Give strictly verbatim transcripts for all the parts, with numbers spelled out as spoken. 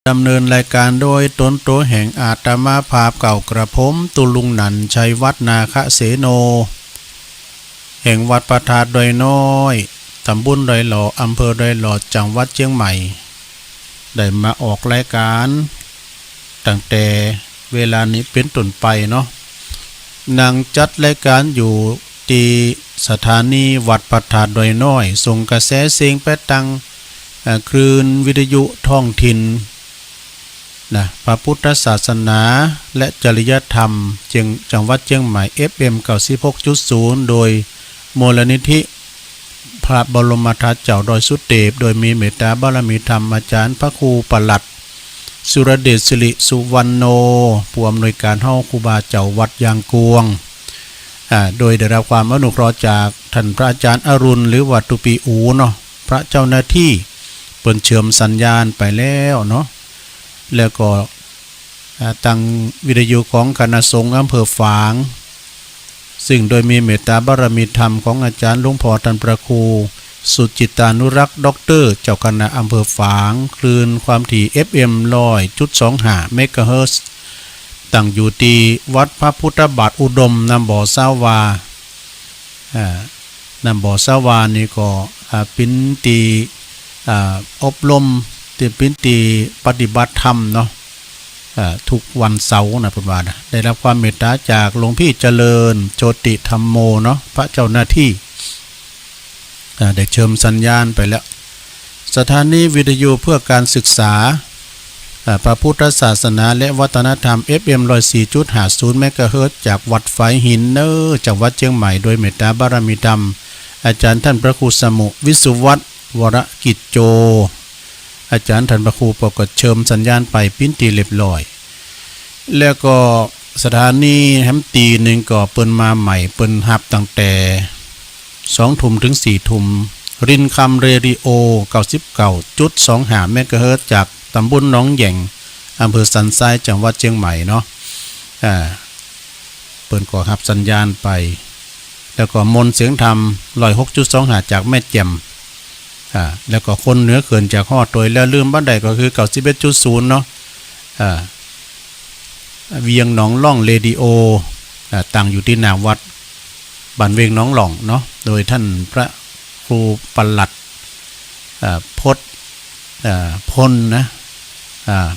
ดำเนินรายการโดยตนตัวแห่งอาตมาภาพเก่ากระผม ตุลุงหนันชัยวัฒน์นาคเสโน แห่งวัดพระธาตุดอยน้อย ตำบลดอยหล่อ อำเภอดอยหล่อ จังหวัดเชียงใหม่ ได้มาออกรายการตั้งแต่เวลานี้เป็นต้นไปเนาะ นั่งจัดรายการอยู่ที่สถานีวัดพระธาตุดอยน้อย ส่งกระแสเสียงไปทาง เอ่อ คลื่นวิทยุท้องถิ่นนะ พระพุทธศาสนาและจริยธรรมเชียง จังหวัดเชียงใหม่ เอฟเอ็ม เก้าสิบหกจุดศูนย์ โดยมูลนิธิพระบรมธาตุเจ้าดอยสุเทพ โดยมีเมตตาบารมีธรรมอาจารย์พระครูปลัดสุรเดชสิริสุวรรณโน ผู้อำนวยการห้องครูบาเจ้าวัดยางกวง อ่า โดยได้รับความอนุเคราะห์จากท่านพระอาจารย์อรุณ หรือว่าตุปีอูเนาะ พระเจ้าหน้าที่เปิ้นเชื่อมสัญญาณไปแล้วเนาะ แล้วก็ อ่า ตั้งวิทยุของคณะสงฆ์อำเภอฝาง ซึ่งโดยมีเมตตาบารมีธรรมของอาจารย์หลวงพ่อท่านพระครู สุจิตานุรักษ์ ด็อกเตอร์ เจ้าคณะอำเภอฝาง คลื่นความถี่ เอฟเอ็ม ร้อยจุดสองห้า เมกะเฮิรตซ์ ตั้งอยู่ที่วัดพระพุทธบาทอุดม น้ำบ่อสาวา อ่า น้ำบ่อสาวานี่ก็ อ่า เป็นที่ อ่า อบรม ที่เป็นที่ปฏิบัติธรรมเนาะ อ่า ทุกวันเสาร์นะ เปิ้นว่านะ ได้รับความเมตตาจากหลวงพี่เจริญโชติธัมโมเนาะ พระเจ้าหน้าที่ อ่า ได้เชื่อมสัญญาณไปแล้ว สถานีวิทยุเพื่อการศึกษา อ่า พระพุทธศาสนาและวัฒนธรรม เอฟเอ็ม ร้อยสี่จุดห้าศูนย์ เมกะเฮิรตซ์จากวัดฝายหินเนอ จังหวัดเชียงใหม่ โดยเมตตาบารมีธรรม อาจารย์ท่านพระครูสมุ วิศวัตร วรกิจโจ อาจารย์ท่านพระครูเปิ้นก็เชื่อมสัญญาณไปเป็นที่เรียบร้อย แล้วก็สถานีแหมตี้หนึ่งก็เปิ้นมาใหม่ เปิ้นฮับตั้งแต่สองทุ่มถึงสี่ทุ่ม รินคำเรดิโอ เก้าสิบเก้าจุดสองห้า เมกะเฮิรตซ์ จากตำบลหนองแหย่ง อำเภอสันทราย จังหวัดเชียงใหม่เนาะ อ่า เปิ้นก็ฮับสัญญาณไป แล้วก็มนต์เสียงธรรม ร้อยหกจุดสองห้า จากแม่แจ่ม อ่า แล้วก็คนเหนือเขื่อนจากฮอดโตย แล้วลืมบ่ได้ก็คือ เก้าสิบเอ็ดจุดศูนย์ เนาะ อ่า เวียงหนองล่องเรดิโอ อ่า ตั้งอยู่ที่หน้าวัดบ้านเวียงหนองล่องเนาะ โดยท่านพระครูปลัด อ่า พจน์ อ่า พลนะ อ่า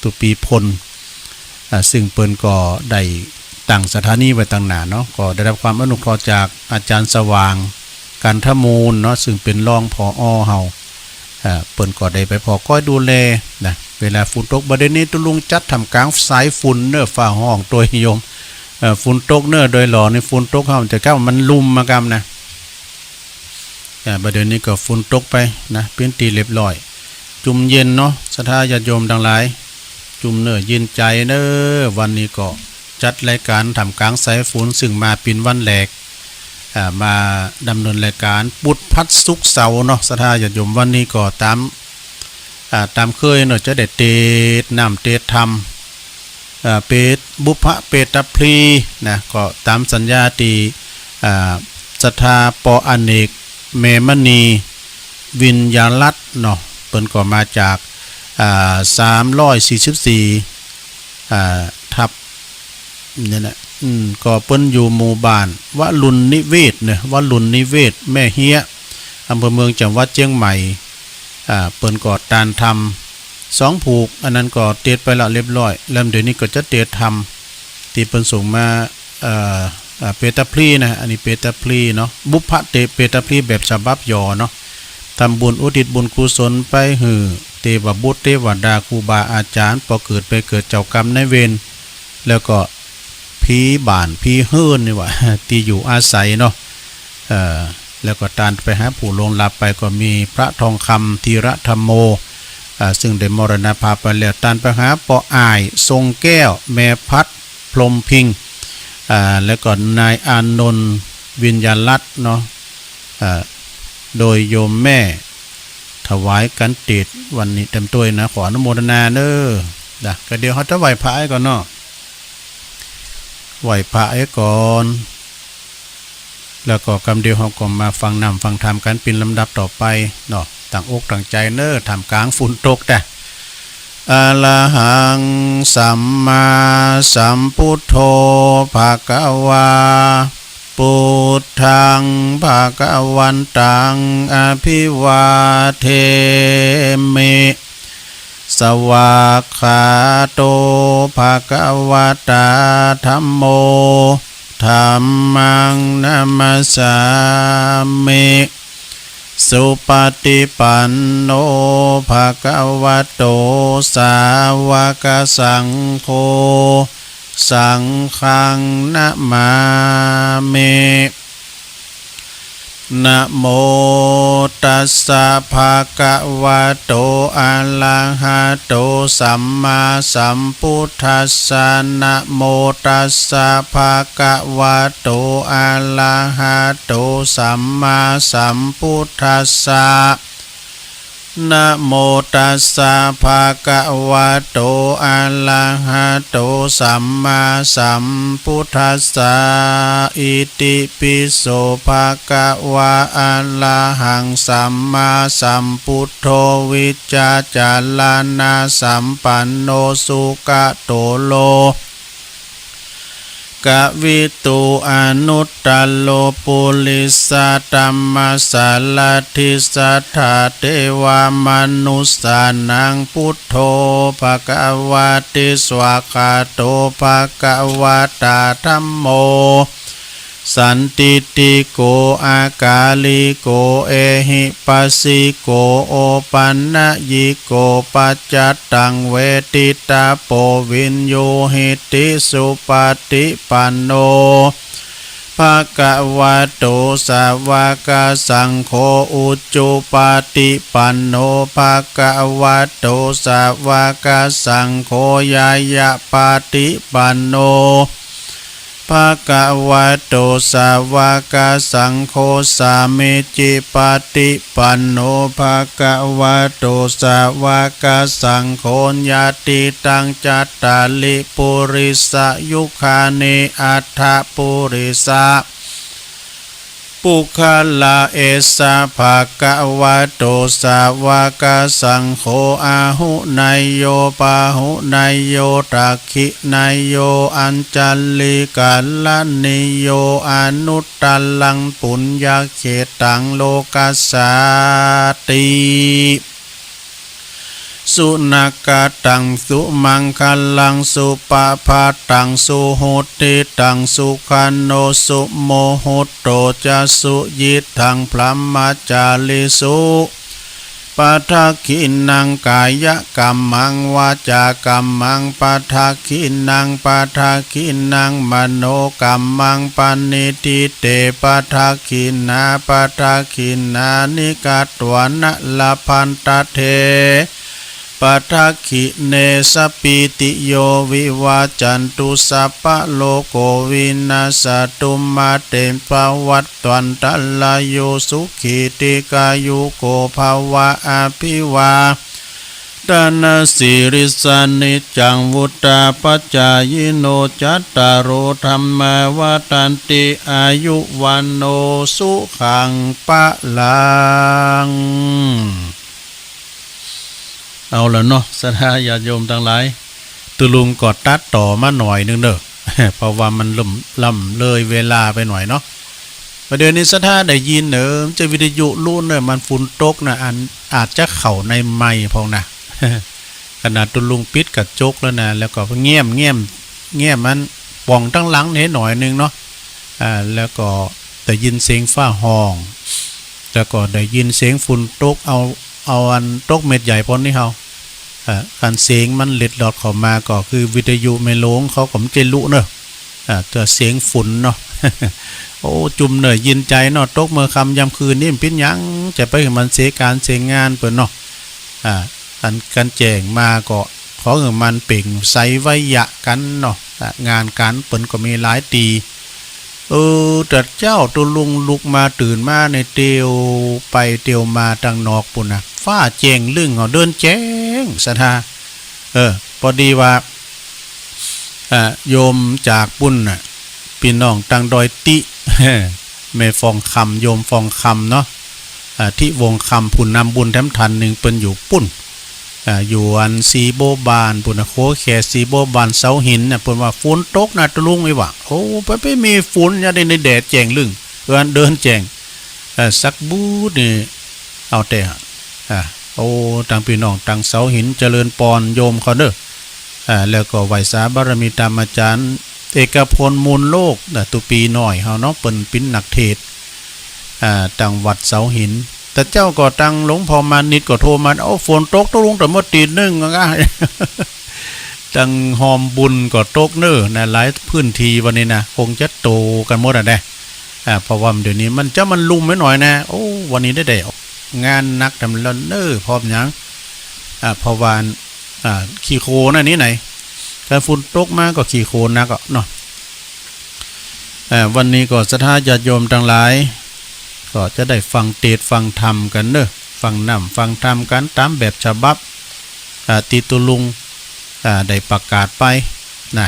ตุปีพล อ่า ซึ่งเปิ้นก็ได้ตั้งสถานีไว้ตั้งหน้าเนาะ ก็ได้รับความอนุเคราะห์จากอาจารย์สว่าง กันทมูลเนาะ ซึ่งเป็นรอง ผอ เฮา อ่า เปิ้นก็ได้ไปผ่อคอยดูแลนะ เวลาฝนตก บ่าเดี๋ยวนี้ตุลุงจัดท่ามกลางสายฝนเนอ ฟ้าฮ้องโตยโยม เอ่อ ฝนตกเนอ ดอยหล่อนี่ฝนตก เฮาจะก้าวมันลุ่มมากำนะ อ่า บ่าเดี๋ยวนี้ก็ฝนตกไปนะ เป็นที่เรียบร้อย จุ่มเย็นเนาะ ศรัทธาญาติโยมทั้งหลาย จุ่มเนื้อเย็นใจเนอ วันนี้ก็จัดรายการท่ามกลางสายฝน ซึ่งมาเป็นวันแรก อ่า มาดำเนินรายการพุธ พฤหัส ศุกร์ เสาร์เนาะ ศรัทธาญาติโยม วันนี้ก็ตาม อ่า ตามเคยเนาะ จะได้เตสน์น้ำเตสน์ธรรม อ่า เปต บุพเพเปตพลีนะ ก็ตามสัญญาที่ อ่า ศรัทธา ปอ อเนก แม่มณี วิญญารัตน์เนาะ เปิ้นก็มาจาก อ่า สามร้อยสี่สิบสี่ อ่า ทับ เนี่ยนะ อืม ก็เปิ้นอยู่หมู่บ้านวรุณนิเวศน์เนาะ วรุณนิเวศน์ แม่เฮี้ย อำเภอเมือง จังหวัดเชียงใหม่ อ่า เปิ้นก็ตานธรรมสองผูก อันนั้นก็เตสน์ไปละเรียบร้อย แล้วเดี๋ยวนี้ก็จะเตสน์ธรรมที่เปิ้นส่งมา เอ่อ อ่า เปตพลีนะ อันนี้เปตพลีเนาะ บุพเพเปตพลีแบบฉบับย่อเนาะ ทำบุญอุทิศบุญกุศลไปหื้อเทวบุตรเทวดาครูบาอาจารย์ ปอเกิดแม่เกิดเจ้ากรรมนายเวร แล้วก็ผีบ้านผีเฮือนนี่หว่า ที่อยู่อาศัยเนาะ เอ่อ แล้วก็ตานไปหาผู้ล่วงลับไปก็มีพระทองคำธีระธัมโม อ่า ซึ่งได้มรณภาพไปแล้ว ตานไปหาปออ้าย ทรงแก้ว แม่พัด พรหมพิงค์ อ่า แล้วก็นายอานนท์ วิญญารัตน์เนาะ อ่า โดยโยมแม่ ถวายกันเตสน์วันนี้เต็มถ้วยนะ ขออนุโมทนาเนอ นะ ก็เดี๋ยวเฮาจะไหว้พระไอ้ก่อนเนาะ ไหว้พระไอ้ก่อน แล้วก็กำเดียวเฮาก็มาฟังน้ำฟังธรรมกันเป็นลำดับต่อไปเนาะ ตั้งอกตั้งใจเนอ ท่ามกลางฝนตกแต่ Arahaṃ sammāsambuddho bhagavā. Buddhaṃ bhagavantaṃ abhivādemi. Svākkhāto bhagavatā dhammo. Dhammaṃ namassāmi. Supaṭipanno bhagavato sāvakasaṅgho. Saṅghaṃ namāmi. Namo tassa bhagavato arahato sammāsambuddhassa. Namo tassa bhagavato arahato sammāsambuddhassa. Namo tassa bhagavato arahato sammāsambuddhassa. Itipi so bhagavā arahaṃ sammāsambuddho vijjācaraṇasampanno sugato lo kavidu anuttaro purisadammasārathi satthā devamanussānaṃ buddho bhagavāti. Svākkhāto bhagavatā dhammo sandiṭṭhiko akāliko ehipassiko opanayiko paccattaṃ veditabbo viññūhīti. Supaṭipanno bhagavato sāvakasaṅgho. Ujupaṭipanno bhagavato sāvakasaṅgho. Ñāyapaṭipanno bhagavato sāvakasaṅgho. Sāmīcipaṭipanno bhagavato sāvakasaṅgho. Yadidaṃ cattāri purisayugāni aṭṭha purisa puggalā, esa bhagavato sāvakasaṅgho āhuneyyo pāhuneyyo dakkhiṇeyyo añjalikaraṇīyo anuttaraṃ puññakkhettaṃ lokassāti. Sunakkhattaṃ sumaṅgalaṃ supabhātaṃ suhuṭṭhitaṃ sukhaṇo sumuhutto ca suyiṭṭhaṃ brahmacārisu. Padakkhiṇaṃ kāyakammaṃ vācākammaṃ padakkhiṇaṃ padakkhiṇaṃ manokammaṃ paṇidhī te padakkhiṇā padakkhiṇāni katvāna labhantatthe padakkhiṇe. Sabbītiyo vivajjantu sabbarogo vinassatu mā te bhavatvantarāyo sukhī dīghāyuko bhava. Abhivādanasīlissa niccaṃ vuḍḍhāpacāyino cattāro dhammā vaḍḍhanti āyu vaṇṇo sukhaṃ balaṃ. เอาละเนาะ ศรัทธาญาติโยมทั้งหลาย ตุลุงก็ตัดต่อมาหน่อยนึงเนอะ เพราะว่ามันล่ำล่ำเลยเวลาไปหน่อยเนาะ ประเดี๋ยวนี้ศรัทธาได้ยินเนอะ จะวิทยุรุ่นเนอะ มันฝนตกนะ อันอาจจะเข้าในไมค์พองนะ ขนาดตุลุงปิดกระจกแล้วนะ แล้วก็แง้มแง้มแง้มมันป่องทั้งหลังให้หน่อยนึงเนาะ อ่า แล้วก็ได้ยินเสียงฟ้าฮ้อง แล้วก็ได้ยินเสียงฝนตก เอา เอาอันตกเม็ดใหญ่ปอนนี้เฮา เอ่อ คันเสียงมันเล็ดลอดเข้ามาก็คือวิทยุแม่หลวงเขาก็บ่ใจ้ลุเนอะ อ่า แต่เสียงฝนเนาะ โอ้ จุ่มเน่อยินใจเนาะ ตกเมื่อค่ำยามคืนนี่มันเป็นหยัง จะไปหื้อมันเสียการเสียงานเปิ้นเนาะ อ่า คัน คันแจ้งมาก็ขอหื้อมันเป่งใสไวยะกันเนาะ อ่า งานการเปิ้นก็มีหลายตี้ เออ แต่เจ้าตุลุงลุกมาตื่นมาในเตียวไปเตียวมาตังนอกปุ้นนะ ฟ้าแจ้งลึ่งเอาเดินแจ้งศรัทธา เออ พอดีว่า อ่า โยมจากปุ้นน่ะ ปี้น้องตังดอยติ แม่ฟองคำ โยมฟองคำเนาะ อ่า ทิวงคำ ผู้นำบุญแถมท่านหนึ่งเปิ้นอยู่ปุ้น อ่า อยู่อันสีโบบ้าน ปุ้นนะ โคแขสีโบบ้านเสาหินนะ เปิ้นว่าฝนตกนะ ตะลุง อีหว่า โอ้ ไป ไปมีฝนเนี่ย ได้ในแดดแจ้งลึง เอิ้นเดินแจ้ง เอ่อ สักบูดนี่ เอาแต่ อ่า โอ้ ตังพี่น้อง ตังเสาหิน เจริญปอน โยมเขาเด้อ อ่า แล้วก็ไหว้สาบารมีตามอาจารย์ เอกพล มูลโลกนะ ตุปีน้อยเฮาเนาะ เปิ้นปินนักเทศน์ อ่า ตังวัดเสาหิน แต่เจ้าก็ตังหลวงพ่อมานิดก็โทรมา โอ้ ฝนตกตะลุง แต่เมื่อตีหนึ่งอะ ตังฮอมบุญก็ตกเน้อนะ หลายพื้นที่วันนี้นะ คงจะโตกันหมดอะนะ อ่า เพราะว่าเดี๋ยวนี้มันจะมันลุ่มไม่หน่อยนะ โอ้ วันนี้ได้ได้งานหนักทำแล้วเน้อ พร้อมหยัง อ่า เพราะว่า อ่า ขี้โคลนอันนี้ไหน ถ้าฝนตกมาก็ขี้โคลนหนักอะเนาะ เอ่อ วันนี้ก็ศรัทธาญาติโยมทั้งหลาย ก็จะได้ฟังเทศน์ฟังธรรมกันเนอะ ฟังน้ำฟังธรรมกันตามแบบฉบับ อ่า ตี้ตุลุง อ่า ได้ประกาศไปนะ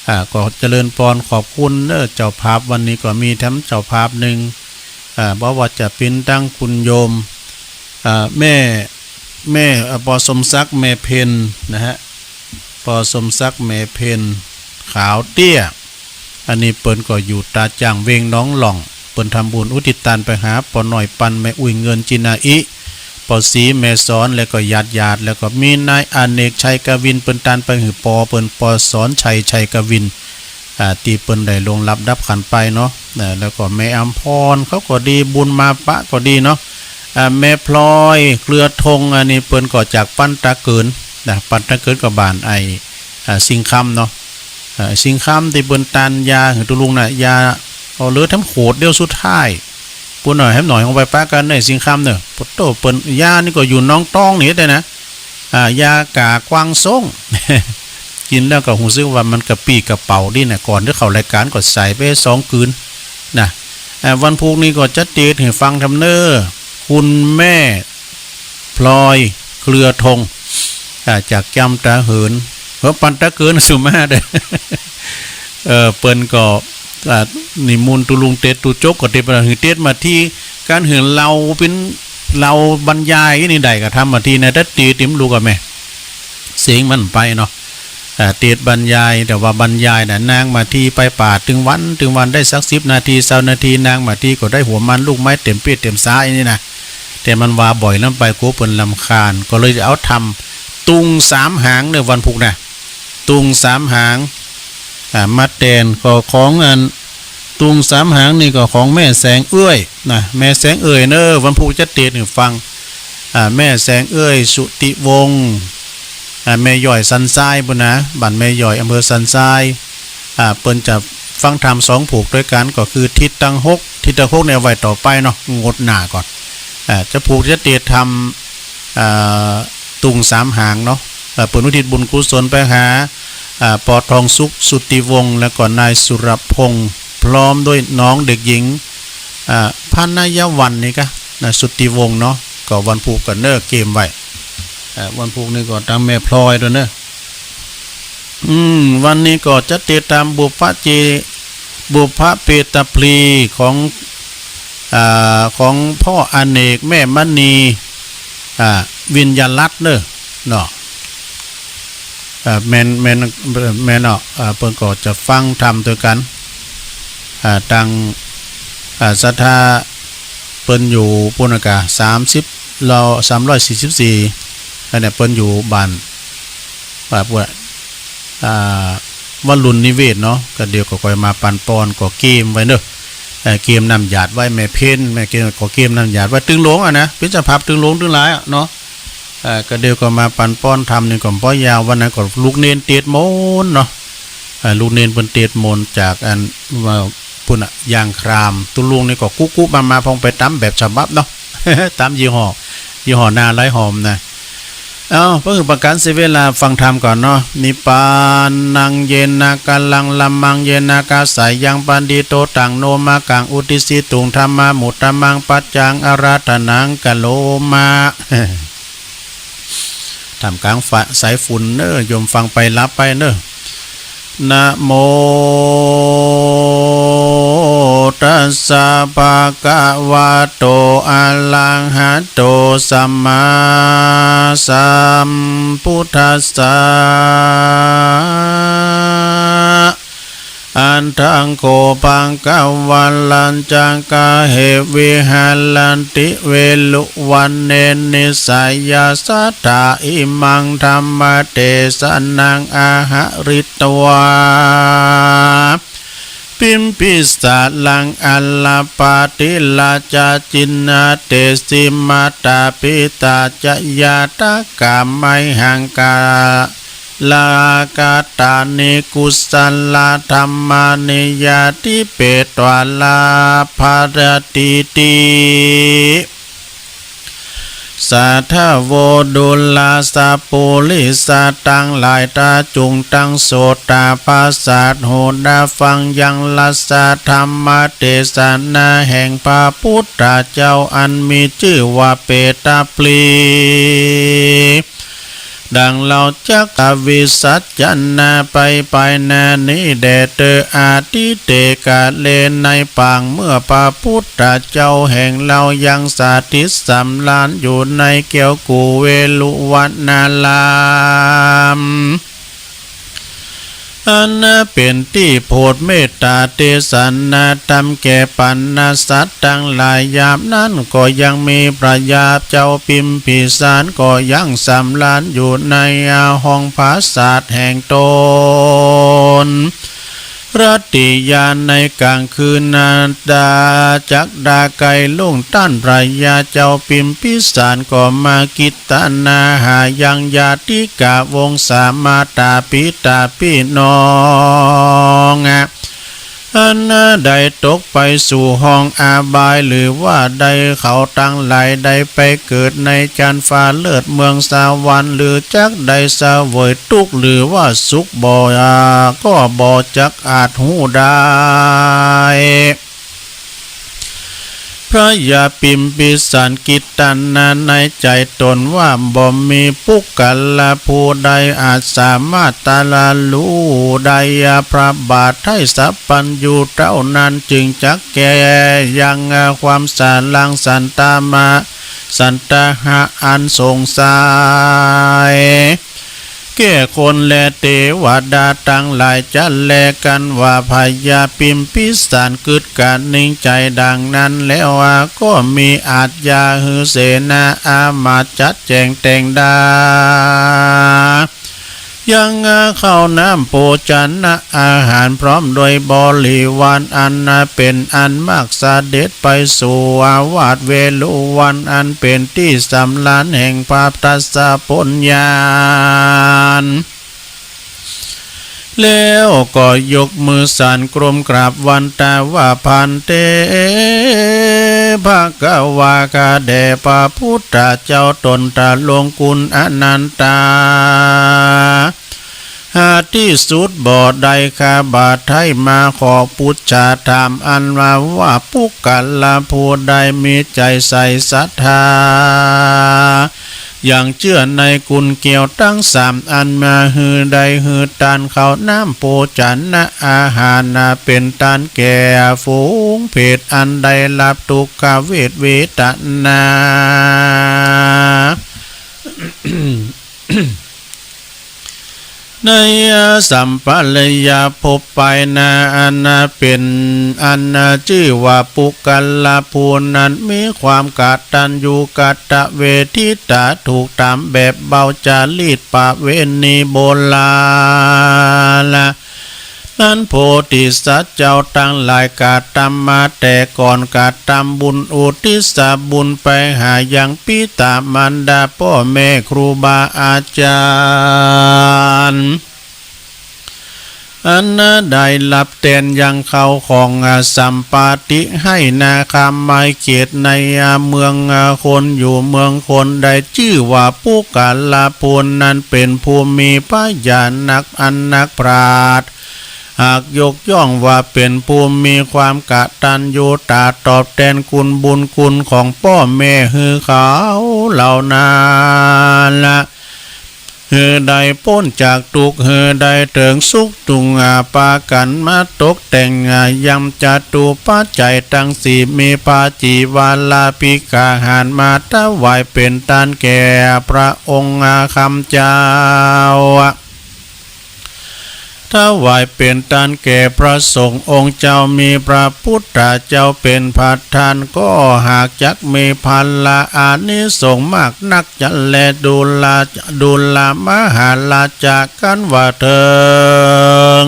อ่า ก็เจริญปอน ขอบคุณเนอะ เจ้าภาพ วันนี้ก็มีแถมเจ้าภาพหนึ่ง อ่า บ่ว่าจะเป็นตังคุณโยม อ่า แม่ แม่ อ่า ปอสมศักดิ์ แม่เพ็ญนะฮะ ปอสมศักดิ์ แม่เพ็ญ ขาวเตี้ย อันนี้เปิ้นก็อยู่ตาจ่าง เวงหนองหล่อง เปิ้นทำบุญอุทิศตานไปหาปอน้อยปัน แม่อุ้ย เงินจินาอิ ปอศรี แม่สอน แล้วก็ญาติญาติ แล้วก็มีนายอเนก ชัยกวิน เปิ้นตานไปหื้อปอเปิ้น ปอสอนชัย ชัยกวิน อ่า ตี้เปิ้นได้ล่วงลับดับขันธ์ไปเนาะ นะ แล้วก็แม่อำพรเขาก็ดี บุญมาปะก็ดีเนาะ อ่า แม่พลอย เครือทง อันนี้เปิ้นก็จากปันตะเกินนะ ปันตะเกินก็บ้านไอ้ อ่า สิงคำเนาะ อ่า สิงคำตี้เปิ้นตานยาหื้อตุลุงนะ ยา เอาเหลือแถมขวดเดียวสุดท้าย ปุ้นหน่อยแถมหน่อย เอาไปปะกันในสิงคำเนอะ ปะโต้ เปิ้นยานี่ก็อยู่หนองตองนี่ได้นะ อ่า ยากากวางส่ง กินแล้วก็รู้สึกว่ามันกระปรี้กระเป๋าดีนะ ก่อนที่เข้ารายการก็ใส่ไปสองกลืนนะ อ่า วันพุธนี้ก็จะเทศน์ให้ฟังทำเนอ คุณแม่พลอย เครือทง อ่า จากจำตาเหิน เออ ปันตะเกินสุมาเด้อ เออ เปิ้นก็ อ่า นิมนต์ตุลุงเทศน์ ตุจบก็เทศน์ไปแล้ว หื้อเทศน์มาตี้ การหื้อเล่าเป็น เล่าบรรยายนี่ได้ก็ทำมาตี้นะ แต่ตี้ติมลูกอะแม่ เสียงมันไปเนาะ อ่า เทศน์บรรยาย แต่ว่าบรรยายน่ะ นั่งมาตี้ไปป่าตึงวัน ตึงวันได้สักสิบนาที ซาวนาที นั่งมาตี้ก็ได้หัวมันลูกไม้เต็มเปียดเต็มซ้ายนี่นะ แต่มันว่าบ่อยแล้วไปกลัวเปิ้นรำคาญ ก็เลยจะเอาทำตุงสามหางในวันพุธนะ ตุงสามหาง อ่า มาแตนก็ของอัน ตุงสามหางนี่ก็ของแม่แสงเอื้อยนะ แม่แสงเอื้อยเนอะ วันพุธจะเทศน์ให้ฟัง อ่า แม่แสงเอื้อย สุติวงศ์ อ่า แม่ย่อยสันทรายปุ้นนะ บ้านแม่ย่อย อำเภอสันทราย อ่า เปิ้นจะฟังธรรมสองผูกด้วยกัน ก็คือทิศตังหก ทิศตังหกเนี่ยไว้ต่อไปเนาะ งดหน้าก่อน อ่า จะผูกจะเทศน์ทำ อ่า ตุงสามหางเนาะ อ่า เปิ้นอุทิศบุญกุศลไปหา อ่า ปอทองสุข สุติวงศ์ แล้วก็นายสุรพงศ์ พร้อมด้วยน้องเด็กหญิง อ่า พนยวันนี่กะนะ สุติวงศ์เนาะ ก็วันพุธกันเนอะ เกมไว้ อ่า วันพุธนี่ก็ตังแม่พลอยด้วยเนอะ อืม วันนี้ก็จะเทศน์ตามบุพเจ บุพเพตพลีของ อ่า ของพ่ออเนก แม่มณี อ่า วิญญาลัตน์เนอะ เนาะ อ่า แม่น แม่น แม่นเนาะ อ่า เปิ้นก็จะฟังธรรมด้วยกัน อ่า ตัง อ่า ศรัทธา เปิ้นอยู่ปุ้นกะ สามสิบ เรา สามร้อยสี่สิบสี่ อันเนี้ยเปิ้นอยู่บ้าน อ่า ปุ้น อ่า วรุณนิเวศเนาะ ก็เดี๋ยวก็ค่อยมาปันปอน ก็เกมไว้เนอะ เอ่อ เกมน้ำหยาดไว้ แม่เพ็ญ แม่เกม ก็เกมน้ำหยาดไว้ ตึงหลวงอะนะ เป็นเจ้าภาพตึงหลวงตึงหลายอะเนาะ เอ่อ ก็เดี๋ยวก็มาปันปอนธรรมนี่ก็บ่ยาว วันนั้นก็ลูกเณรเทศน์มนต์เนาะ เอ่อ ลูกเณรเปิ้นเทศน์มนต์จากอันว่าปุ้นอะ ยางคราม ตุลุงนี่ก็กุ๊กกุ๊กมามาพองไปตามแบบฉบับเนาะ ตามยี่ห้อ ยี่ห้อนาไร้หอมนะ เอ้า เพื่อประการเสียเวลาฟังธรรมก่อนเนาะ นิพพานังเยนะกาลังละมังเยนะกาสายังปันดิโตตังโนมากังอุติสิตุงธรรมามุตตมังปัจจังอาราธนังกะโลมา ท่ามกลางฟ้าสายฝนเนอะ โยมฟังไปหลับไปเนอะ นะโม Tassa bhagavato arahato sammāsambuddhassa. Atha kho bhagavā rājagahe viharati veruvaṇṇe nisayasthā imaṃ dhammadesanaṃ ahaditvā bimbisāraṃ ālāpati. Rājā ciṇhati mātā pitā ca ñātakā mayhaṃ kārakāni kusalā dhammāni ñātibhi dvārabhajati. Sattha ดูราสัพปุริสะ ตังหลาย ถ้าจุ่งตั้งโสตประสาท หูได้ฟังยังรสธรรมเทศนาแห่งพระพุทธเจ้า อันมีชื่อว่าเปตปลี ดังเราจักวิสัชนาไปภายในนี้แด่เธอ อทิเต กาเล ในปางเมื่อพระพุทธเจ้าแห่งเรายังสถิตสำราญอยู่ในแก้วกุเวรุวัณณาราม อันเป็นที่โปรดเมตตาเทศนาธรรมแก่บรรดาสัตว์ทั้งหลาย ยามนั้นก็ยังมีพระยาเจ้าพิมพิสารก็ยังสำราญอยู่ในห้องปราสาทแห่งตน รติยาในกลางคืนนาดาจักดาไกลลุง ต้านพระยาเจ้าพิมพิสารก็มาคิดตนาหายังญาติกาวงศามาตาปิตาพี่น้อง อันได้ตกไปสู่ห้องอบาย หรือว่าได้เขาทั้งหลายได้ไปเกิดในชั้นฟ้าเลิศเมืองสวรรค์ หรือจักได้เสวยทุกข์หรือว่าสุขบ่ ก็บ่จักอาจฮู้ได้ พระยาพิมพิสารคิดตนาในใจตนว่า บ่มีปุคคละผู้ใดอาจสามารถตรัสรู้ได้ พระบาทไทยสัพพัญญูเท่านั้น จึงจักแก้ยังความสารังสันตามะ สันตหะอันสงสัย แก่คนและเทวดาทั้งหลายจะแลกันว่า พญาพิมพิสารกึดกะนิ่งใจดังนั้นแล้ว ก็มีอาชญาหือเสนาอามาตย์จัดแจงแต่งดา ยังข้าวน้ำโภชนะอาหารพร้อมโดยบริวารอันเป็นอันมาก เสด็จไปสู่อาวาสเวฬุวันอันเป็นที่สำราญแห่งพระทัศพลญาณ แล้วก็ยกมือสานกรมกราบวันตาว่า ภันเต ภะคะวา ข้าแด่พระพุทธเจ้าตนตะลงคุณอนันตา หาที่สุดบ่ได้ ข้าบาทไทยมาขอปุจฉาถามอันว่าว่าปุคคละผู้ใดมีใจใสศรัทธา อย่างเชื่อในคุณแก้วทั้งสามอันมาหื้อได้หื้อทานข้าวน้ำโภชนะอาหารนาเป็นทานแก่ฝูงเพศอันได้รับทุกขเวทเวทนา ในสัมปรายภพไปนาอันเป็นอันชื่อว่าปุคคละผู้นั้นมีความกตัญญูกตเวทิตาถูกตามแบบเบาจารีตประเวณีโบราณ นั้นโพธิสัตว์เจ้าทั้งหลายกระทำมาแต่ก่อน กระทำบุญอุทิศบุญไปหายังปิตามารดาพ่อแม่ครูบาอาจารย์ อันได้รับแทนยังเข้าของสัมปติให้นาคาไมเขตในเมืองคนอยู่เมืองคนได้ชื่อว่าปุคคละผู้นั้นเป็นผู้มีพญานักอันนักปราชญ์ หากยกย่องว่าเป็นผู้มีความกตัญญูตาตอบแทนคุณบุญคุณของพ่อแม่หื้อเขาเหล่านั้นละ หื้อได้ป๊นจากตุ๊กข์ หื้อได้เถิงสุข จุ่งอาปากั๋นมาตกแต่ง อายังจตุปัจจัยตังสี่ มีผ้าจีวราภิกขาหารมาถวายเป๋นตานแก่พระองค์อาคำเจ้า ถวายเป๋นตานแก่พระสงฆ์องค์เจ้า มีพระพุทธเจ้าเป๋นประธาน ก็หากจักมีผละอานิสงส์มากนักจะแล ดูรา ดูรามหาราชา กั๋นว่าเถิง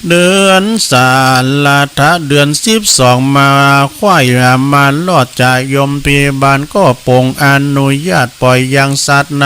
เดือนสาหัส เดือนสิบสอง มาคว้ายมาลอด จายมพิบาลก็ปรงอนุญาตปล่อยยังสัตว์น